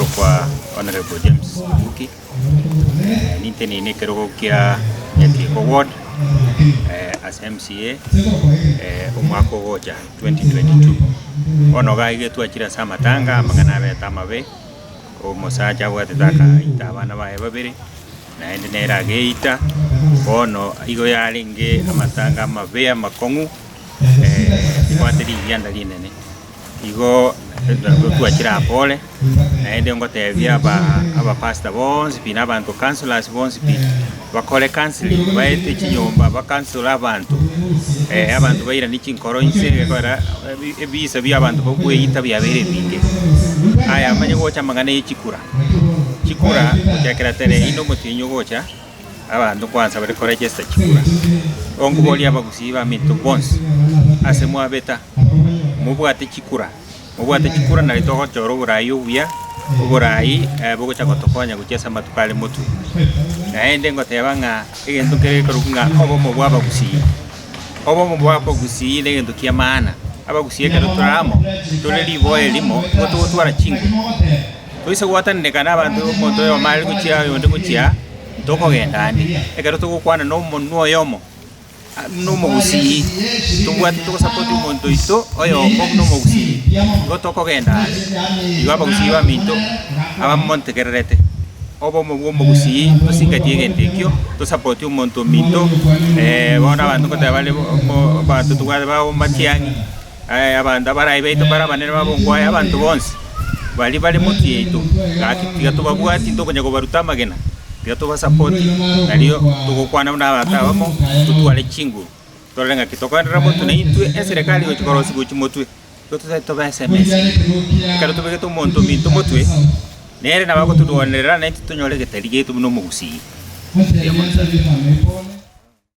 Korokwa Honourable James Abuki, nintenene ekerogo kia Nyatieko Ward ase MCA omwaka ogocha 2022. Bono iga iga twachire ase amatanga amang'ana abete amabe, omosacha abwatete akaita abana baye babere, naende nere ageita, bono igo yarenge amatanga amabe amakong'u ebwate rigianda rinene. Igo twachire aa pole, naende ngotebia aba abapastor bonsi pi na abanto councillors bonsi pi, bakore counselling baete chinyomba ba counsel abanto, abanto bairanie chinkoro inse egekorera ebisa bia abanto bagoeita biabeire ebinge. Aya manye gocha amang'ana ya chikura, chikura gochakera tarehe inde omotienyi ogocha. Abanto kwansa bare koregesta chikura. Onkoboria abagusii baminto bonsi ase mwabeta, mobwate chikura, mobwate chikura nari togochora oborai obuya, oborai bogocha gotokonya gochia ase amatuko are motwe. Naende ngoteba ng'a egento nkere gekorokwa ng'a obomo bwa abagusii, obomo bwa abagusii na egento kia maana, abagusii ekero tore amo, tore riboa erimo, nigo togotwara chinguru. Toise gwatananeka na abanto omonto oyomo are gochia oyonde gochia aa, ntokogenda ande. Ekero togokwana na omonwa oyomo buna omogusii, tobwate togosapoti omonto oito oyomo buna omogusii, igo tokogenda ande. Igo abagusii baminto, aba montegererete, obomo bwa omogusii tosingatie egento ekio, tosapoti omonto ominto, bono abanto ngoteba bare omo abanto tobwate ba Matiang'i. Abanto abarai baito mbare abanene b'abongwae, abanto bonsi baria bare motwe yaito, gaki tiga tobabwati ntokonya kobaruta amagena, tiga tobasapoti, nario togokwana buna abanto abamo, totware chinguru, torore ng'aki tokoenderera motwe naintwe eserekari egochi korosia gochia motwe, igo totaete tobe esemesi. Ekero tobegete omonto ominto motwe, nere nabo agotorwanerera naintwe tonyore egetari giaito buna omogusii. Mbuya mono sana.